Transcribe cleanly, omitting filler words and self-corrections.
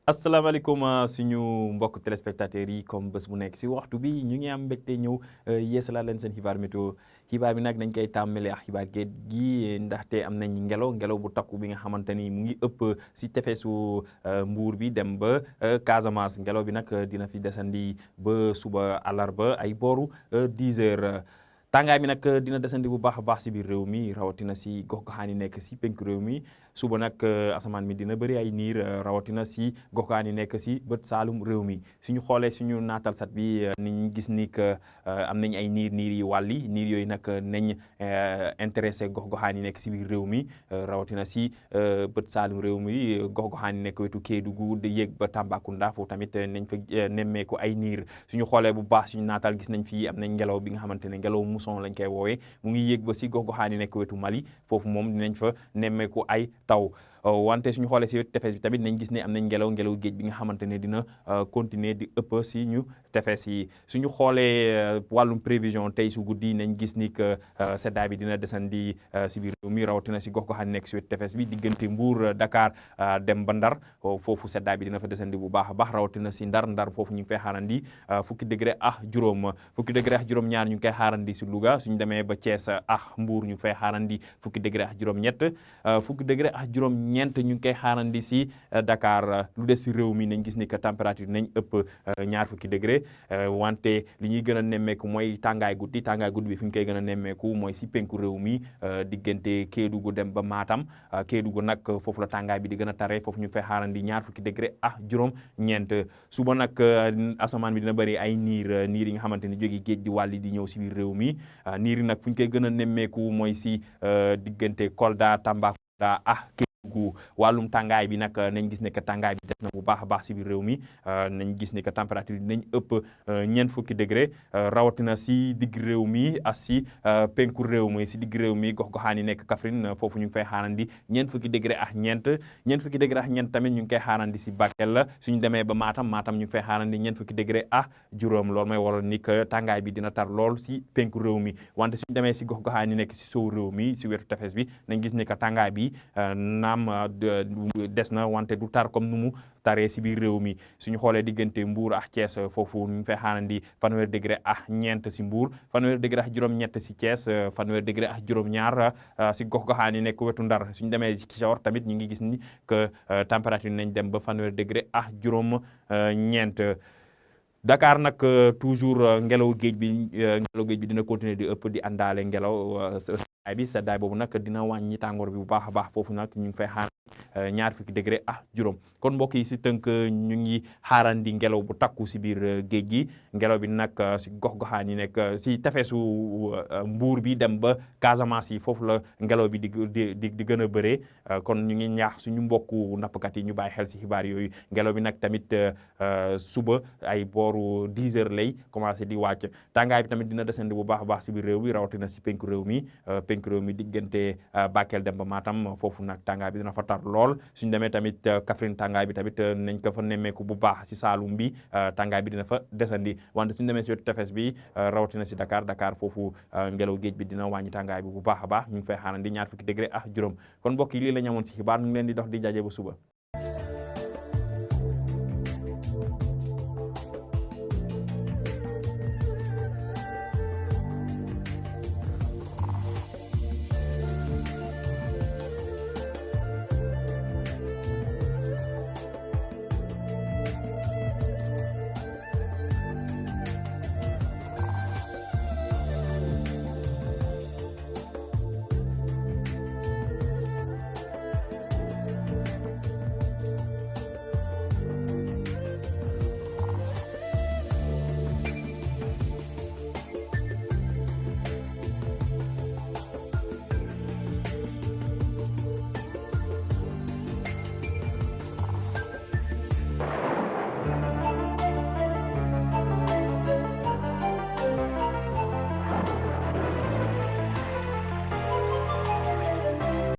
asalaamaaleykum suñu mbokk téléspectateurs yi comme bés bu nekk si waxtu bi ñu ngi am mbégte ñëw yeesalaat leen seen xibaar météo xibaar bi nag dañ koy tàmbale ak xibaar géej gi ndaxte am nañ ngelaw bu takku bi nga xamante ni mu ngi ëpp si tefesu Mbuur bi dem ba Casamance ngelaw bi nag dina fi desandi ba suba àllarba ay booru 10 heures. tàngaay bi nag dina desandi bu baax a baax si biir réew mi rawatina si gox-goxaan yi nekk si penku réew mi suba nag asamaan mi dina bëri ay niir rawatina si gox-goxaan yi nekk si bët saalum réew mi suñu xoolee suñu naatal sat bi niñ gis ni que am nañ ay niir yi wàlli niir yooyu nag nañ intéressé gox-goxaan yi nekk si biir réew mi rawatina si bët saalum réew mi gox-goxaan yi nekk wetu Kédougou di yéeg ba Tambacounda foofu tamit nañ fa nemmeeku ay niir suñu xoolee bu baax suñu naatal gis nañ fii am nañ ngelaw bi nga xamante ne ngelaw son lañ koy woowee mu ngi yéeg ba si gox-goxaan yi nekk wetu Mali foofu moom dinañ fa nemmeeku ay taw wante suñu xoolee si wetu tefes bi tamit nañ gis ne am nañ ngelaw géej bi nga xamante ne dina continuer di ëpp si ñu tefes yi suñu xoolee wàllum prévision tey su guddi nañ gis ni que seddaay bi dina desandi si biir réew mi rawatina si gox-goxaan nekk si wetu tefes bi diggante Mbuur Dakar dem ba Ndar foofu seddaay bi dina fa desandi bu baax a baax rawatina si Ndar foofu ñu ngi fay xaarandi fukki degré ak juróom-ñaar ñu ngi koy xaarandi si Louga suñu demee ba Thiès ak Mbour ñu fay xaarandi fukki degré ak juróom-ñett fukki degré ak juróom-ñeent ñu ngi koy xaarandi si Dakar lu des si réew mi nañ gis ni que température nañ ëpp ñaar fukki degré wante li ñuy gën a nemmeeku mooy tàngaay guddi bi fi ñu koy gën a nemmeeku mooy si penku réew mi diggante Kédougou dem ba Matam Kédougou nag foofu la tàngaay bi di gën a tare foofu ñu fay xaarandi ñaar fukki degré ak juróom-ñeent suba nag asamaan bi dina bëri ay niir yi nga xamante ni jóge géej di wàlli di ñëw si biir réew mi niir yi nag fu ñu koy gën a nemmeeku mooy si diggante Kolda Tambacounda Kédougou wàllum tàngaay bi nag nañ gis ne que tàngaay bi def na bu baax a baax si biir réew mi nañ gis ne que température bi nañ ëpp ñeent fukki degré rawatina si digg réew mi ak si penku réew mi si digg réew mi gox-goxaan yi nekk Kaffrine foofu ñu ngi fay xaarandi ñeent fukki degré ak ñeent tamit ñu ngi koy xaarandi si Bakel suñu demee ba Matam ñu ngi fay xaarandi ñeent fukki degré ak juróom loolu mooy waral ni que tàngaay bi dina tar lool si penku réew mi wante suñu demee si gox-goxaan yi nekk si sow réew mi si wetu tefes bi nañ gis ne que tàngaay bi naam des na wante du tar comme nu mu taree si biir réew mi suñu xoolee diggante Mbour ak Thiès foofu ñu fay xaarandi fanweeri degré ak ñeent si Mbour fanweeri degré ak juróom-ñett si Thiès fanweeri degré ak juróom-ñaar si gox-goxaan yi nekk wetu Ndar suñu demee si Ziguinchor tamit ñu ngi gis ni que température nañ dem ba fanweeri degré ak juróom-ñeent Dakar nag toujours ngelaw géej bi dina continuer di ëpp di àndaale ngelaw seddaay boobu nag dina wàññi tàngoor bi bu baax a baax foofu nag ñu ngi fay xaar ñaar fukki degré ak juróom kon mbokk yi si tënk ñu ngi xaarandi ngelaw bu takku si biir géej gi ngelaw bi nag si gox-goxaan yi nekk si tefesu Mbuur bi dem ba Casamance yi foofu la ngelaw bi di gën a bëree kon ñu ngi ñaax suñu mbokku nappkat yi ñu bàyyi xel si xibaar yooyu ngelaw bi nag tamit suba ay booru 10 heures lay commencé di wàcc tàngaay bi tamit dina descendi bu baax a baax si biir réew mi rawatina si penku réew mi diggante Bakel dem ba Matam foofu nag tàngaay bi dina fa tar lool suñu demee tamit Kaffrine tàngaay bi tamit nañ ko fa nemmeeku bu baax si Saalum bi tàngaay bi dina fa desandi wante suñu demee si wetu tefes bi rawatina si Dakar foofu ngelaw géej bi dina wàññi tàngaay bi bu baax a baax ñu ngi fay xaarandi ñaar fukki degré ak juróom kon mbokk yi lii la ñu amoon si xibaar ñu ngi leen di dox di jaajëf ba suba